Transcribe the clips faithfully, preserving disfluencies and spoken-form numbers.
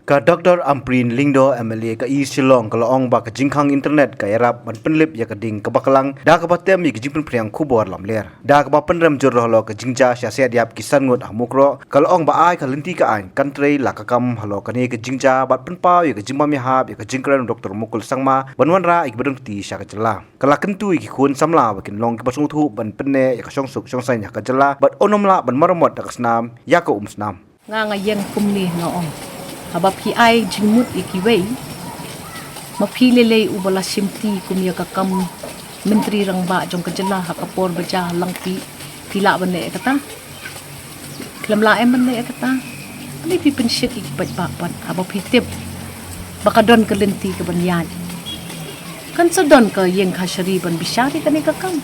Ka Doctor Ampareen Lyngdoh, M L A ka East Shillong, ka la ong ba ka jingkhang internet ka ïarap ban pynlip ïa ka ding kaba klang da kaba tem ïa ka jingpynphriang khubor lamler. Da kaba pynrem jur halor ka jingjia sha siat ïap ki san ngut ha Mukroh, ka la ong ba ai ka lynti ka aiñ kan trei la ka kam halor kane ka jingjia bad pynpaw ïa ka jingbym ïahap ïa ka jingkren u Doctor Mukul Sangma ban wanrah ïa ki ba don kti sha ka jylla. Ka la kyntu ïa ki khun samla ba kin long kiba sngewthuh ban pynneh ïa ka shongsuk shongsaiñ ha ka jylla bad un ym lah ban maramot da ka snam ïa ka umsnam. Nga nga ïeng kumne nga ong, haba phi ai jingmut ïa kiwei, ma phi lei lei uba la shimti kum ïa ka kam Myntri Rangbah jong ka jylla ha ka por ba jia ha Langpih, phi lah ban leh ïa kata? Khlem lah em ban leh ïa kata? Balei phi pynshit ïa ki paidbah pat haba phi tip ba ka don ka lynti kaban ïaid? Kan sa don ka ïing kashari ban bishar ïa kane ka kam.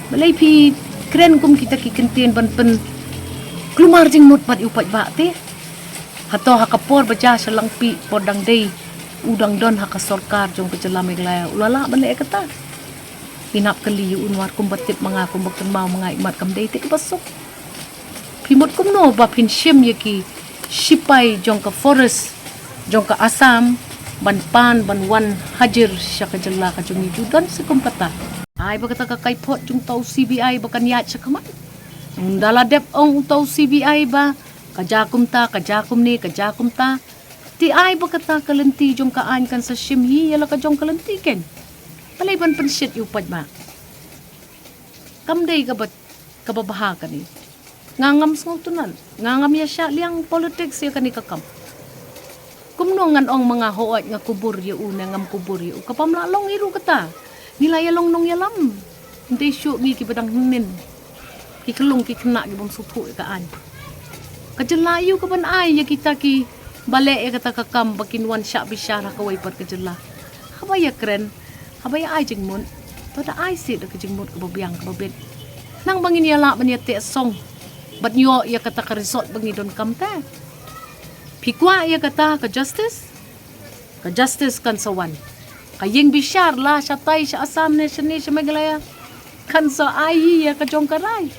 Balei phi kren kum kita ki kyntien ban pynkulmar jingmut bad ïa u paidbah te? Hato ha ka por ba jia sha Langpih, por dang dei u dang don ha ka sorkar jong ka jylla Meghalaya, u la lah ban leh ïa kata? Ngi nap kylli ïa u Anwar kumba tip ma nga, kumba kynmaw ma nga, imat kam dei te kaba suk. Phi mut kumno ba phin shim ïa ki shipai jong ka forest jong ka Assam ban pan ban wan hajir sha ka jylla ka jong ngi? Ju don se kum kata. Ai ba kata ka kaiphod jong uta u C B I ba kan ïaid sha khmat. Ynda la dep ong uta u C B I ba ka jia kumta, ka jia kumne, ka jia kumta, te ai ba kata ka lynti jong ka aiñ kan sa shim hi ïa la ka jong ka lynti kein. Balei ban pynshit ïa u paidbah? Kam dei kaba, kaba bha kane. Nga ngam sngewtynnad, nga ngam ïa shah liang politics ïa kane ka kam. Kumno ngan ong ma nga, hooid nga kubur ïa u ne ngam kubur ïa u? Ka bym lah long hi ruh kata. Ngi la ïa long nongïalam. Ym dei shuh ngi kiba dang hynnin, ki khyllung ki khynnah ki bym sngewthuh ïa ka aiñ. Ka jylla aïu kaban ai ïa kita kiba leh ïa kata ka kam ba kin wan shah bishar ha kawei pat ka jylla? Haba ïa kren, haba ïa ai jingmut, to da ai sih da ka jingmut kaba biang kaba bit. Nang ba ngin ïa lah ban ïa teh song bad ïoh ïa kata ka result ba ngi donkam te. Phi kwah ïa kata ka justice? Ka justice kan sa wan. Ka ïing bishar la shatai sha Assam ne shane sha Meghalaya kan sa ai hi ïa ka jong ka rai.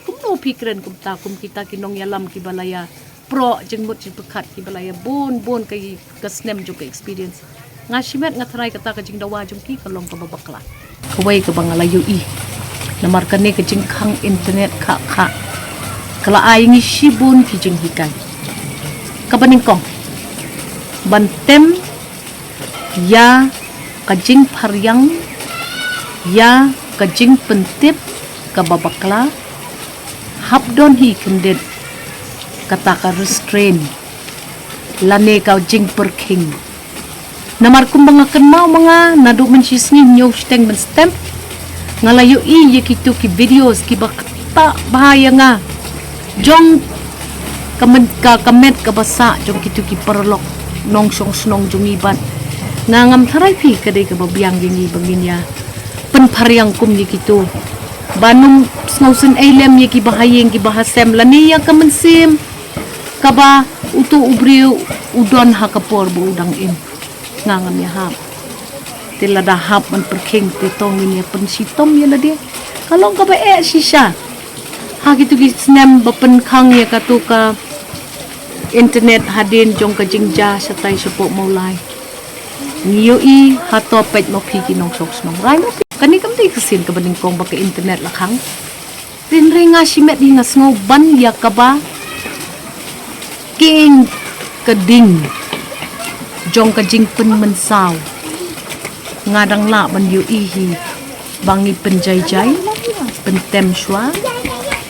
Kumno phi kren kumta kum kita ki nongïalam kiba la ïa proh jingmut jingpyrkhat, kiba la ïa bun bun ka, ka snem jong ka experience. Nga shimet nga tharai kata ka jingdawa jong ki ka long kaba bakla. Kawei kaba nga la ïohi, namar kane ka jingkhang internet kha kha ka la ai ngi shibun ki jinghikai. Kaba nyngkong, ban tem ïa ka jingphariang, ïa ka jingpyntip kaba bakla, hap don hi kyndit kata ka restraint lane ka jingpyrkhing. Namar kumba nga kynmaw ma nga, naduh mynshisngi hynñiew shiteng mynstep nga la ïohi ïa kitu ki videos kiba ktah bha ïa nga jong ka met, ka, ka met kaba sah jong kitu ki paralok nongshong shnong jong ngi bad nga ngam tharai phi ka dei kaba biang ïa ngi ba ngin ïa pynphariang kum ïa kitu. Ban ym sngewsynei lem ïa kiba ha ïing kiba ha sem lane ïa ka mynsiem kaba uto u briew u don ha ka por ba u dang im. Nga ngam ïa hap. Te lada hap ban pyrkhing te to ngin ïa pynshitom ïa lade. Ka long kaba eh shisha. Ha kitu ki snem ba pynkhang ïa katu ka internet hadien jong ka jingjia shatai shapoh Mawlai, ngi ïohi hato peit ma phi ki nongshong shnong. Rai ma phi. Kane kam dei ka sien kaba nyngkong ba ka internet la khang. Hynrei nga shimet hi nga sngew ban ïa kaba keiñ ka ding jong ka jingpynmynsaw. Nga dang lah ban ïohi hi ba ngi pynjaijai, pyntem shuwa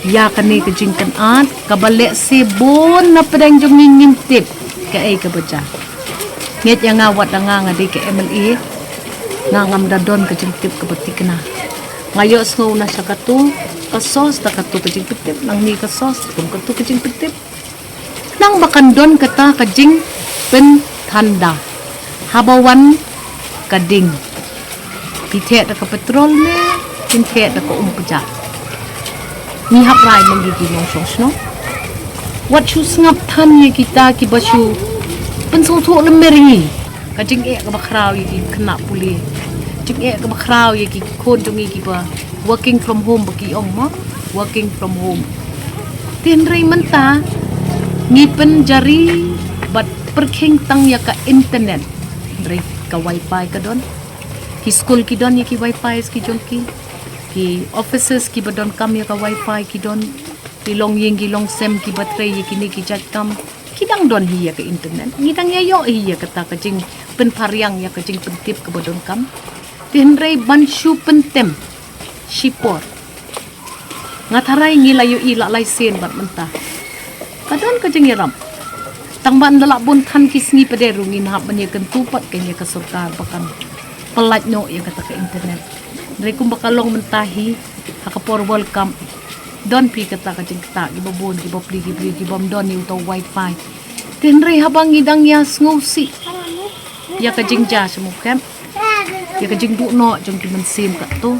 ïa kane ka jingkynad kaba lehse bun na pdeng jong ngi ngim tip kaei kaba jia. Ngeit ïa nga, wat da nga nga dei ka M L A, nga ngam da don ka jingtip kaba thikna. Nga ïohsngew na sha katu ka source da katu ka jingpyntip, nangne ka source kum katu ka jingpyntip. Nang ba kan don kata ka jingpynthanda haba wan ka ding. Phi theh da ka petrol ne phin theh da ka um pjah? Ngi hap rai ma ngi ki nongshong shnong. Wat shu sngap than ïa kita kiba shu pynsngewthuh lem ïa ngi. Ka jingeh kaba khraw ïa ki khynnah pule, jingeh kaba khraw ïa ki khun jong ngi kiba working from home ba ki ong mo, working from home. Hynrei mynta ngi pynjari bad Pyrkhing tang ïa ka internet. Hynrei ka wifi ka don. Ki skul ki don ïa ki wifi ki jong ki. Ki offices kiba donkam ïa ka wifi ki don. Ki longïing ki longsem kiba trei ïa kine ki jait kam, ki dang don hi ïa ka internet. Ngi dang ïa ïoh hi ïa kata ka jingpynphariang ïa ka jingpyntip kaba donkam. Te hynrei ban shu pyntem shipor. Nga tharai ngi la ïohi la lai sien bad mynta ka don ka jingïarap. Tang ba ynda la bun than ki sngi pat de ruh ngin hap ban ïakyntu pat kein ïa ka sorkar ba kan pyllait noh ïa kata ka internet. Hynrei kumba ka long mynta hi, ha ka por World Cup, don phi kata ka jingktah kiba bun, kiba pli, kiba pli, kibym don ïa uta u wifi. Te hynrei haba ngi dang ïa sngewsih ïa ka jingjia sha Mawkhep, ïa ka jingduh noh jong ki mynsiem katto,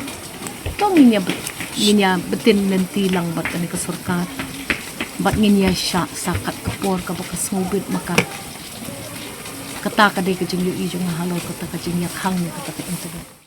to ngin ïa bit, ngin ïa btin lynti lang bad kane ka sorkar. Bad ngin ïa shah sa kat ka por kaba ka sngewbit ma ka. Kata ka dei ka jingïohi jong nga halor kata ka jingïakhang ïa kata ka internet.